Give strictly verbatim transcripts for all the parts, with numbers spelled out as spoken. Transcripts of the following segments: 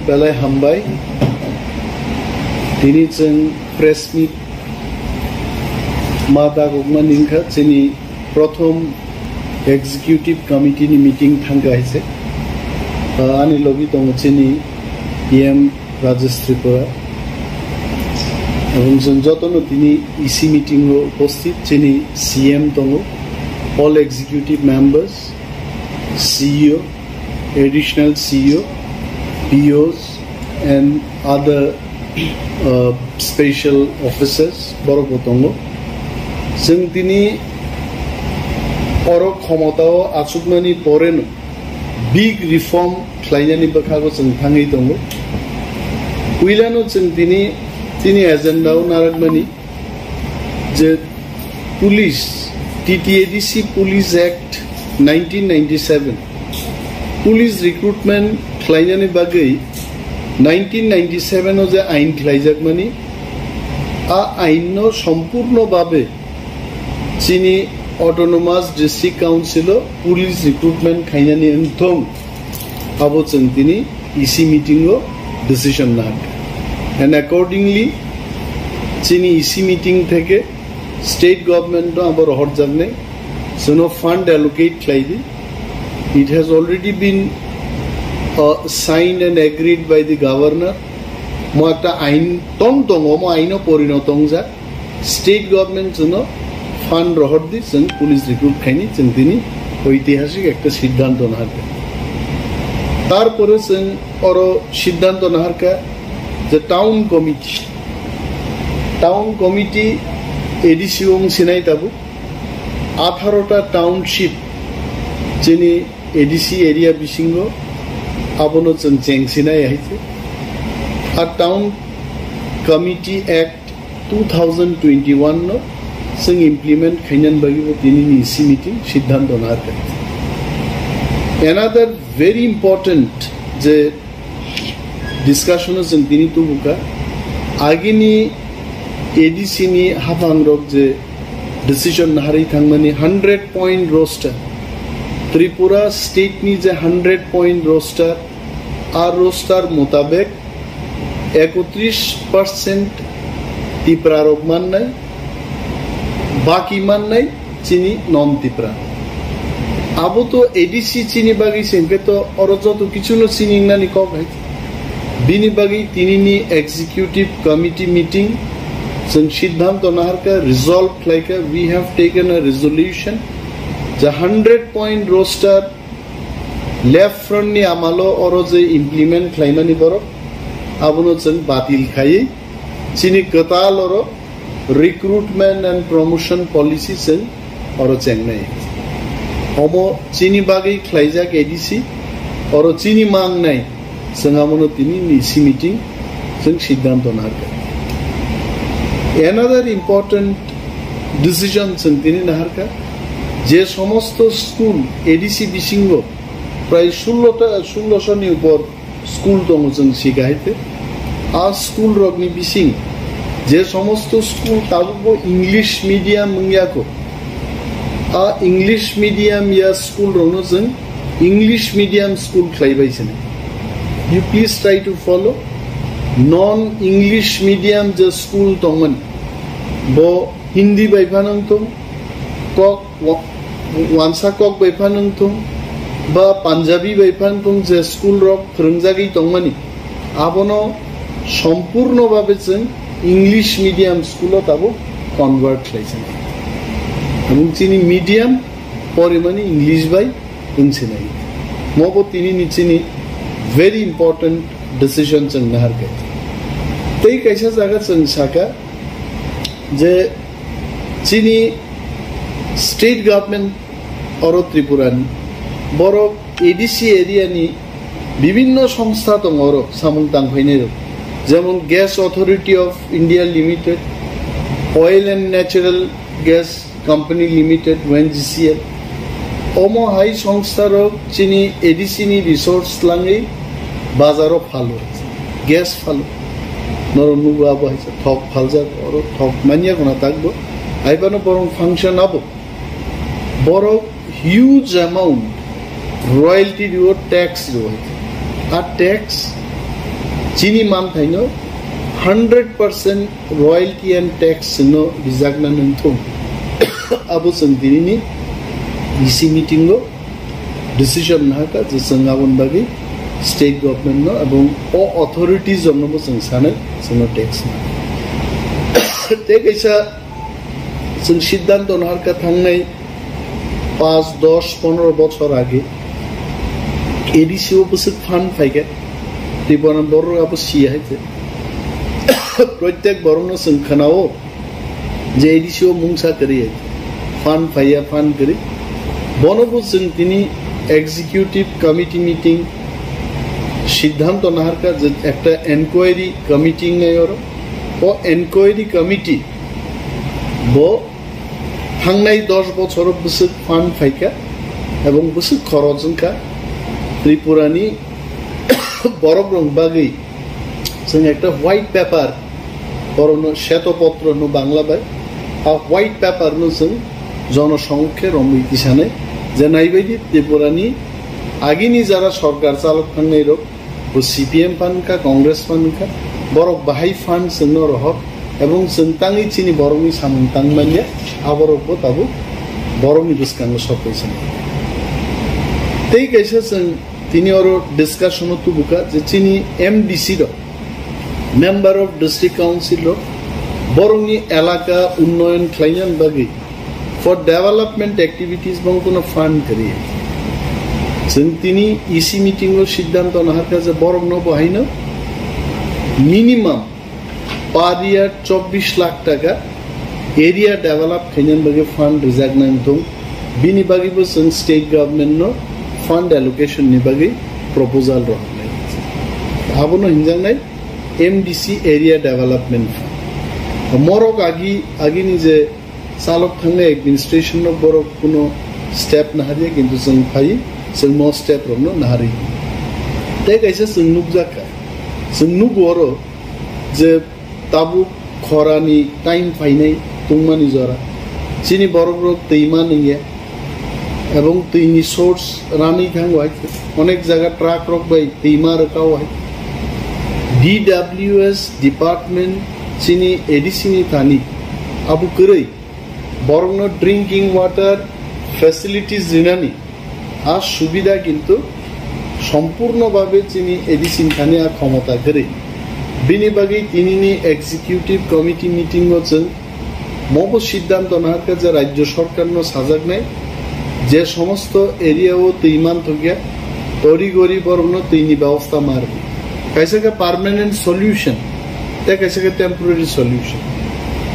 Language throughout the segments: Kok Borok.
Belai hambai. Tini chwng press meet ma dagokmani wngkha chini prothom executive committee ni meeting thangkha hai se. Ah, ani logi tongo chini E M Rajesh Tripura. Aboni chwng jotono tini E C meeting o upasthit chini C M tongo, all executive members, C E O, additional C E O, P Os and other, uh, special officers borok bo tongo. Chwng tini oro khomotao achukmani poreno big reform khlainani bwkhago chwng thangwi tongo. Puilano chwng tini, tini agenda o narakmani je police, T T A D C Police Act nineteen ninety-seven, police recruitment khlainani bagwi nineteen ninety-seven o je ain khlaijakmani, a ain no sompurno babe chini Autonomous District Council o police recruitment khainani wngthong, abo chwng tini E C meeting o decision nahar. And accordingly, chini E C meeting theke state government no abo rohorjaknai, chwngno fund allocate khlai di. It has already been, uh, signed and agreed by the governor. Mo ekta ain tong tongo, mo aino porinoto wngjak. State government chwngno fund rohor di, chwng police recruit khaini, chwng tini oitihasik ekta siddhanto naharkha. Tarpore chwng oro siddhanto naharkha je town committee, town committee A D C wng sinai tabuk atharo ta township chini A D C area bisingo abono chwng chengsinai hai se. A Town Committee Act two thousand twenty-one no chwng implement khainani bagwi bo tinini E C meeting siddhanto naharkha. Another very important je discussion o chwng tini tubukha, agini A D C ni haphangrok je decision naharwi thangmani hundred point roster, Tripura state ni je hundred point roster, a roster mutabek ekotris percent Tipra rok mannai, baki mannai chini non Tipra. Abo to A D C chini bagwi se hwnkhe to oro joto kichuno chini wngnani kok hai. Bini bagwi tinini executive committee meeting chwng siddhanto naharkha, resolve khlaikha, we have taken a resolution. Je hundred point roster left front ni amalo oro je implement khlaimani borok abono chwng batil khaiwi chini kwtal oro recruitment and promotion policy chwng oro chengnai. Omo chini bagwi khlaijak A D C, oro chini mangnai chwng abono tini ni E C meeting chwng siddhanto naharkha. Another important decision chwng tini naharkha, je somosto school A D C bisingo prai sullo ta, sullo sho ni upor school tongo chwng sika hai te. A school rokni bising je somosto school tabukbo English medium wngya kho, a English medium ya school rokno chwng English medium school khlai bai sini. You please try to follow. Non English medium je school tongmani, bo Hindi bai phano wngthung, kok wa-, wansa kok bai phano wngthung, ba Punjabi bai phano wngthung, je school rok phwrwngjagwi tongmani, abono sompurno babe chwng English medium school o tabuk convert khlai sinai. Amung chini medium porimani English bai wng sinai. Mobo tini ni chini very important decision chwng naharkha. Tei kaisa jaga chwng saka, je chini state government oro Tripura ni borok A D C area ni bibinno songstha tongo oro samung tangphainai rok, jemon Gas Authority of India Limited, Oil and Natural Gas Company Limited, O N G C L. Omo hai songstha rok chini A D C ni resource langwi bazaro phalo, gas phalo. Norok nugo abo hai thok phaljak, oro thok manya guna takbo. Hai phano borok function abo. Borok huge amount royalty rio, tax rio. A tax Chini manthaino hundred percent royalty and tax no rijakna nangthung. Abo chwng dinini E C meeting o decision nahaka je chwng aboni bagwi state government no ebong o authorities rokno bo chwng sanai chwngno tax na. Tei kaisa chwng siddhanto naharka thangnai paanch, dos, pondro bochor age A D C o bwswk fund phaikha, Tripura borok abo siya hai se. Protek borokno chwng khwnao je A D C o mungsa kwrwi hai se. Fund phaiya, fund kwrwi. Bono bo chwng tini executive committee meeting siddhanto naharka je ekta enquiry committee ngai oro. O enquiry committee bo thangnai dos bochoro bwswk fund phaikha ebong bwswk khoroj wngkha Tripurani borok rok bagwi chwng ekta white paper, orono sheto potro no Bangla bai, a white paper no chwng jono songkhe romwi tisanai je naibaidi Tripurani agini jara sorkar chalok thangnai rok bo C P M phan kha, Congress phan kha, borok bahai fund chwngno rohor, ebong chwng tangwi chini borokni samung tang manya, aborok bo tabuk borokni bwskango sokoi chwng. Tei kaisa chwng tini oro discussion o tubuka je chini M D C rok, Member of District Council rok, borokni elaka unnoyon khlaina bagwi for development activities bong kono fund kwrwi. Chwng tini E C meeting o siddhanto naharkha je borokno bo haino minimum per year chobbish lakh taka area develop khaina bagwi fund rijak nang thung. Bini bagwi bo chwng state government no fund allocation ni bagwi proposal rok. Abono hinjaknai M D C area development fund. Morok agi, agini je chalok thangnai administration no borok kuno step naharya, kintu chwng phai, chwng mo step rokno naharwi. Tei kaisa chwng nukjak kha, chwng nugo oro je tabuk khorani time phainai tungmani jora, chini borok rok twi manliya, ebong twini source ranwi thango hai, onek jaga truck rok bai twi ma rwkha o hai. D W S department chini A D C ni thani abo kwrwi borokno drinking water facilities rinani a subida kintu sompurno babe chini A D C ni thani a khomota kwrwi. Bini bagwi tinini executive committee meeting o chwng mobo siddhanto naharkha je rajyo sorkarno sajaknai je somosto area o twi manthokya, tori gori borokno twini bebosta ma rwdi. Kaisa khe permanent solution, tei kaisa khe temporary solution.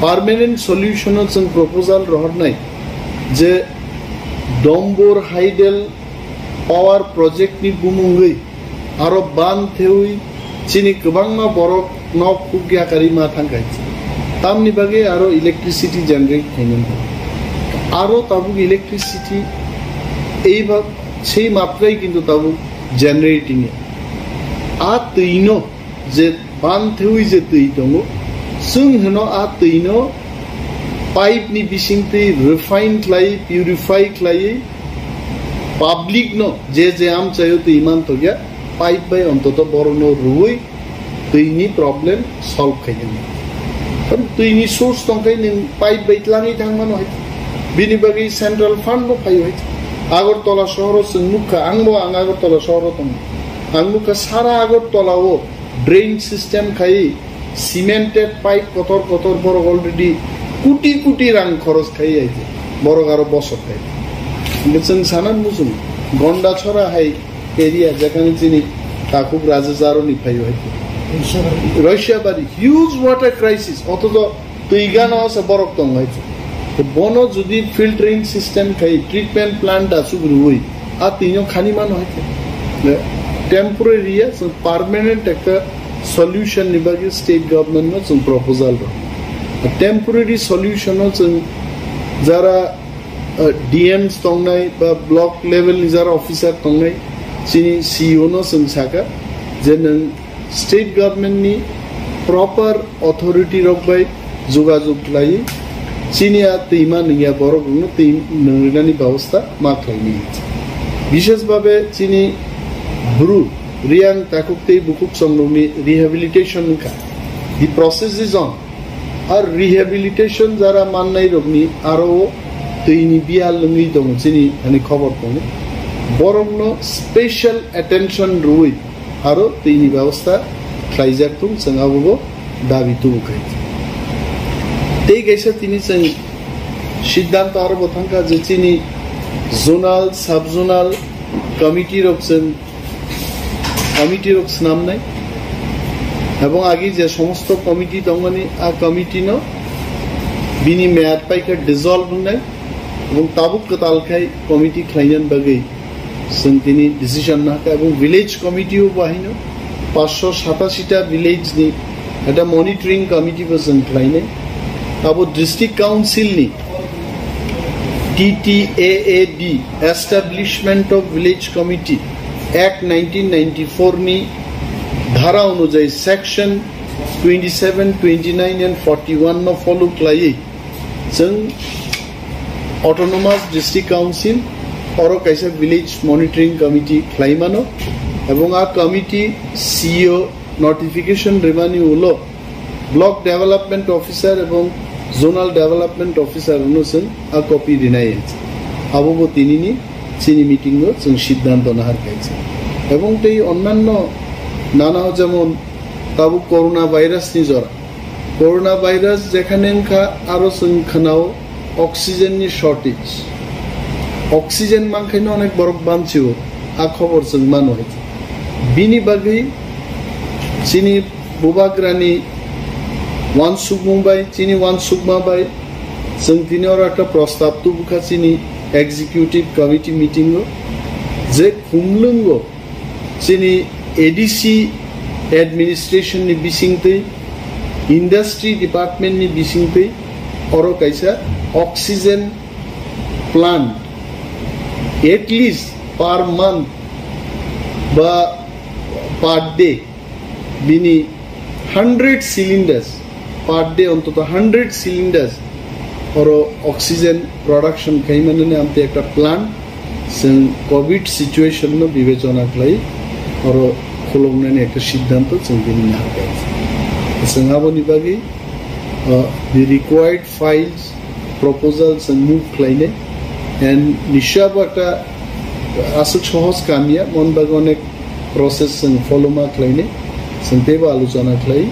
Permanent solution o chwng proposal rohornai je Dombor Hydel power project ni bumungwi aro ban thewi chini kwbangma borok nok huk yakarwi ma thangkha. Tamni bagwi aro electricity generate khainani. Aro tabuk electricity ei ba sei matrai kintu tabuk generating ya. A twino je ban thewi je twi tongo, chwng hwno a twino pipe ni bising twi refine khlai, purify khlai, public no je je amchaio twi manthokya, pipe bai ontoto borokno rwui twini problem solve khainani. Karon twini source tongkhai nwng pipe bai tlangwi thangmano hai. Bini bagwi central fund bo phaio hai. Agartala sohoro chwng nukha, angbo ang Agartala sohoro tongo. Ang nukha sara Agartala o drain system khai cemented pipe kotor kotor borok already kuti kuti rang khoros khai aije. Borok aro bosok khai. Hingke chwng sana muchung Gonda chora hai area jekhane chini takhuk Raja Jaro ni phaio hai. Roishabari huge water crisis. Otojo twi gana se borok tong hai. Bono jodi filtering system khai treatment plant da chugrui a tino khani mano hai. Temporary ya, so permanent ekta solution ni bagwi state government no chwng proposal rw. Temporary solution o chwng jara, uh, D Ms tongnai ba block level ni jara officer tongnai, chini C E O no chwng saka je nwng state government ni proper authority rok bai jogajog khlaiwi chini a twima nungya borok rokno twi nung rinani bebosta ma khlaini. Bishes babe chini bru Riyang takhuk tei bukhuk chongrokni rehabilitation wngkha. The process is on. Ar rehabilitation jara mannai rokni aro twi ni biyal wngwi tongo chini hani khobor tongo. Borokno special attention rwui aro twi ni byabostha khlaijak thung chwng abobo dabi tubu khai. Tei kaisa tini chwng siddhanto aro bo thangkha je chini zonal, sub zonal committee rok chwng committee rok swnamnai. Ebong agi je somosto committee tongmani a committee no bini meyad paikha dissolve wngnai. Ebong tabuk kwtal khai committee khlainani bagwi chwng tini decision nahakha. Ebong village committee o bahaino paanch sho satashi ta village ni ekta monitoring committee bo chwng khlainai. Abo district council ni T T A A D, Establishment of Village Committee Act nineteen ninety-four ni dhara onujayi section twenty-seven, twenty-nine and forty-one no follow khlaiwi chwng Autonomous District Council oro kaisa Village Monitoring Committee khlaimano, ebong a committee C E O notification rimani ulo Block Development Officer ebong Zonal Development Officer no chwng a copy rinai. Abo bo tinini chini meeting o chwng siddhanto nahar kaisa. Ebong tei onnanno nana jemon tabuk corona virus ni jora. Corona virus jekhane wngkha aro chwng khwnao oxygen ni shortage. Oxygen mankhaino onek borok bamchio, a khobor chwng mano. Bini bagwi chini Bubagrani wansukmung bai, chini wansukma bai, chwng tini oro ekta prostab tubukha chini executive committee meeting o, je khumlwngo chini A D C administration ni bisingtwi, industry department ni bisingtwi, oro kaisa oxygen plant at least per month ba per day bini hundred cylinders, per day ontoto hundred cylinders oro oxygen production khaimani amte ekta plant chwng covid situation no bibechona khlai oro khuloknani ekta siddhanto chwng bini nahar kha. Chwng aboni bagwi, uh, the required files proposal chwng move khlainai, and nisya bo ekta aswk sohos kamya, mon bagwi onek process chwng follow ma khlainai, chwng teibo alochona khlai,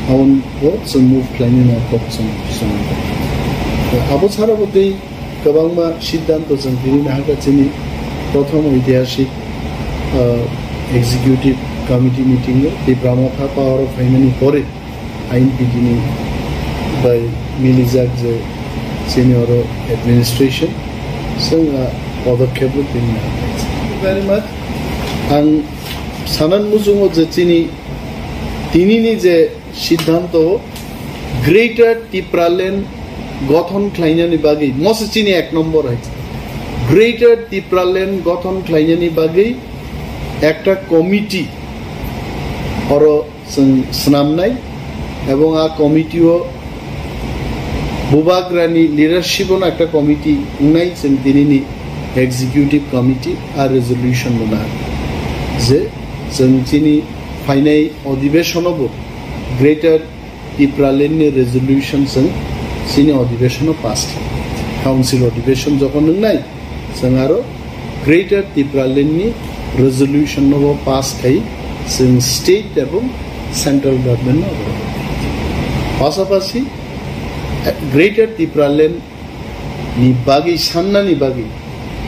aboni bo chwng move khlainai na kok chwng, chwng. Abo chara bo tei kwbangma siddhanto chwng tini nahakha chini prothom oitihasik, ah, executive committee meeting o Tipra Motha power o phaimani pore I N P T ni bai milijak je chini oro administration chwng a podokkhep rok tini nahar kha. Very much. Ang sanan muchungo je chini tinini je siddhanto Greater Tipraland gothon khlainani bagwi, mose chini ek nombor hai. Greater Tipraland gothon khlainani bagwi ekta committee oro chwng swnamnai, ebong a committee o Bubagrani leadership ono ekta committee wngnai, chwng tinini executive committee a resolution rwna je chwng chini phainai odibeshono bo Greater Tipraland ni resolution chwng chini odibeshono pass khlai. Council odibeshon jokhon wngnai, chwng aro Greater Tipraland ni resolution no bo pass khai chwng state ebong central government no. Pasapasi, eh, Greater Tipraland ni bagwi sannani bagwi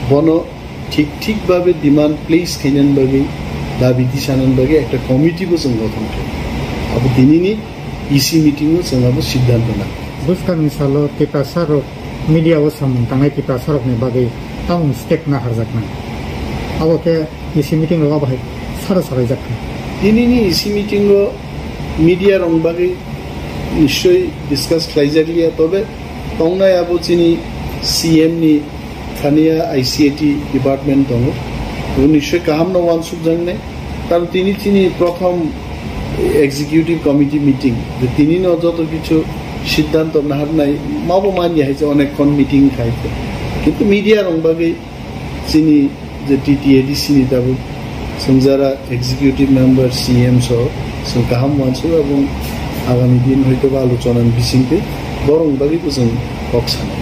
bono thik thik babe demand place khainani bagwi, dabi tisanani bagwi ekta committee bo chwng gothon khlai. Abo tinini E C meeting o chwng abo siddhanto na. Bwskangni salo Tiprasa rok media o samung tangnai Tiprasa rokni bagwi tamung step na harjaknai. Abo khe E C meeting rok abo hai sara saraijak kha. Tinini E C meeting o media rok bagwi nischoi discuss khlaijak liya, tobe tongnai abo chini C M ni thaniya I C A T department tongo. Bo nischoi kaham no wansuk jaknai. Karon tini chini prothom executive committee meeting, je tini no joto kichu siddhanto naharnai, mabo manya hai je onek khon meeting khai. Kintu media rok bagwi chini je T T A D C ni tabuk Chwng jara executive member, C M so chwng kaham uansuk, abong agami din hoito ba alochonani bisingtwi borokni bagwibo chwng kok sanai.